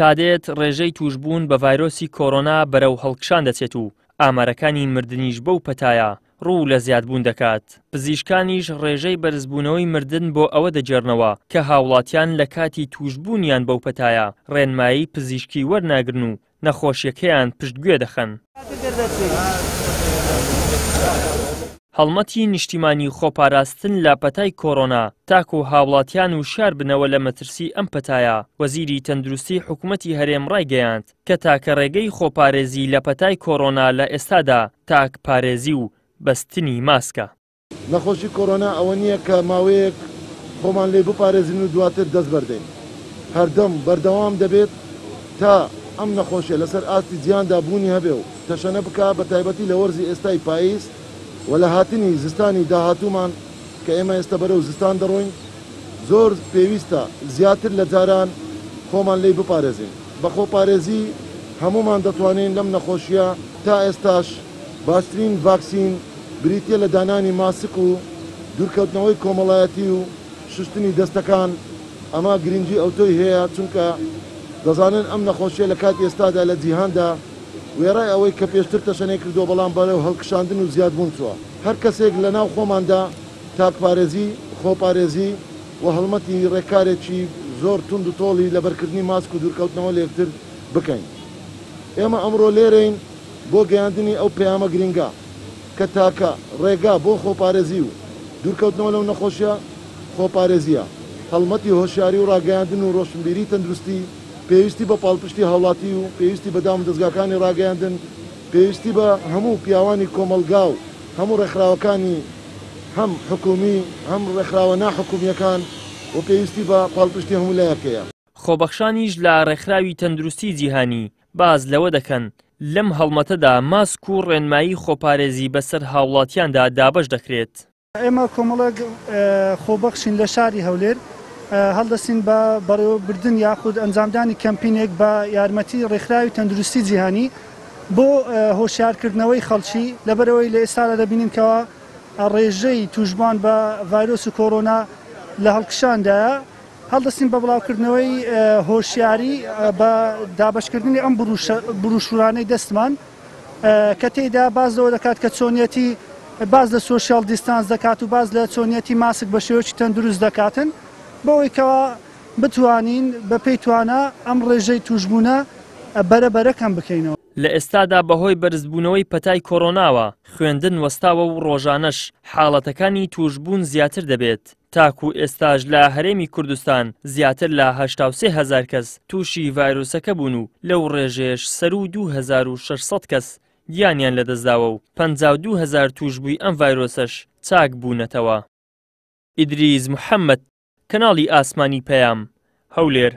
تادێت ڕێژەی تووشبوون بە ڤایرۆسی کۆرۆنا بەرەو هەڵکشان دەچێت و ئامارەکانی مردنیش بەو پەتایە ڕوو لە زیادبوون دەکات، پزیشکانیش ڕێژەی بەرزبوونەوەی مردن بۆ ئەوە دەگێڕنەوە کە هاوڵاتیان لە کاتی تووشبوونیان بەو پەتایە ڕێنمایی پزیشکی وەرناگرن و نەخۆشیەکەیان پشتگوێ دەخەن. هەڵمەتی نیشتیمانی خۆپاراستن لە پەتای کۆرۆنا تاکو هاوڵاتیان وشیار بنەوە لە مەترسی ئەم پەتایە، وەزیری تەندروستی حکومەتی هەرێم ڕایگەیاند کە تاکە ڕێگەی خۆپارێزی لە پەتای کۆرۆنا لە ئێستادا تاک پارێزی و بەستنی ماسکە. نەخۆشی کۆرۆنا ئەوە نییە کە ماوەیەک خۆمان لێی بپارێزین و دواتر دەست بەردەین. هەردەم بەردەوام دەبێت تا ئەم نەخۆشیە لەسەر ئاستی جیهاندا بوونی هەبێ و تەشەنە بکا بە تایبەتی لە وەرزی ئێستای پاییز و لە هاتنی زستانی داهاتوومان کە ئێمە ئێستا بەرەو زستان دەڕۆین زۆر پێویستە زیاتر لە جاران خۆمان لێی بپارێزین. بە خۆپارێزی هەموومان دەتوانین لەم نەخۆشیە تا ئێستاش باشترین ڤاکسین بریتیە لە دانانی ماسک و دوورکەوتنەوەی کۆمەڵایەتی و شوشتنی دەستەکان، ئەمە گرنگی ئەوتۆی هەیە چونکە دەزانن ئەم نەخۆشیە لە کاتی ئێستادا لە جیهاندا وێڕای ئەوەی کە پێشتر تەشەنەی کردووە بەڵام بەرەو هەڵکشاندن و زیادبوون چووە. هەر کەسێک لە ناو خۆماندا تاکپارێزی، خۆپارێزی و هەڵمەتی ڕێکارێکی زۆر توند و تۆڵی لەبەرکردنی ماسک و دوورکەوتنەوە لە یەکتر بکەین. ئێمە ئەمڕۆ لێرەین بۆ گەیاندنی ئەو پەیامە گرنگە کە تاکە ڕێگا بۆ خۆپارێزی و دوورکەوتنەوە لەو نەخۆشیە خۆپارێزییە. هەڵمەتی هۆشیاری و ڕاگەیاندن و ڕۆشنبیری تەندروستی پێویستی بە پاڵپشتی هاوڵاتی و پێویستی بە دامودەزگاکانی ڕاگەیاندن، پێویستی بە هەموو پیاوانی کۆمەڵگا و هەموو ڕێکخراوەکانی هەم حکومی هەم ڕێکخراوە ناحکومییەکان و پێویستی بە پاڵپشتی هەموو لایەک هەیە. خۆبەخشانیش لە ڕێکخراوی تەندروستی جیهانی باس لەوە دەکەن، لەم هەڵمەتەدا ماسک و ڕێنمایی خۆپارێزی بەسەر هاوڵاتیاندا دابەش دەکرێت. ئێمە کۆمەڵێک خۆبەخشین لە شاری هەولێر هەڵدەستین بە بەڕێوەبردن یاخود ئەنجامدانی کەمپینێک بە یارمەتی ڕێکخراوی تەندروستی جیهانی بۆ هۆشیارکردنەوەی خەڵکی، لەبەرئەوەی لە ئێستادا دەبینین کەوا ڕێژەی تووشبووان بە ڤایرۆسی کۆرۆنا لە هەڵکشاندایە، هەڵدەستین بە بڵاوکردنەوەی هۆشیاری بە دابەشکردنی ئەم بروشورانەی دەستمان کە تێیدا باس لەوە دەکات کە چۆنیەتی باس لە social distance دەکات و باس لە چۆنیەتی ماسک بە شێوەیەکی تەندروست دەکاتن بۆ ئەوەی کەوا بتوانین بە پێی توانا ئەم ڕێژەی تووشبوونە بەرە بەرە کەم بکەینەوە. لە ئێستادا بەهۆی بەرزبوونەوەی پەتای کۆرۆناوە خوێندن وەستاوە و ڕۆژانەش حاڵەتەکانی تووشبوون زیاتر دەبێت. تاکو ئێستاش لە هەرێمی کوردستان زیاتر لە 83 هەزار کەس تووشی ڤایرۆسەکە بوون و لەو ڕێژەیەش سەروو 2600 کەس گیانیان لەدەستداوە و 52 هەزار تووشبووی ئەم ڤایرۆسەش چاک بوونەتەوە. ئیدریس محەمەد، کەناڵی ئاسمانی پەیام، هەولێر.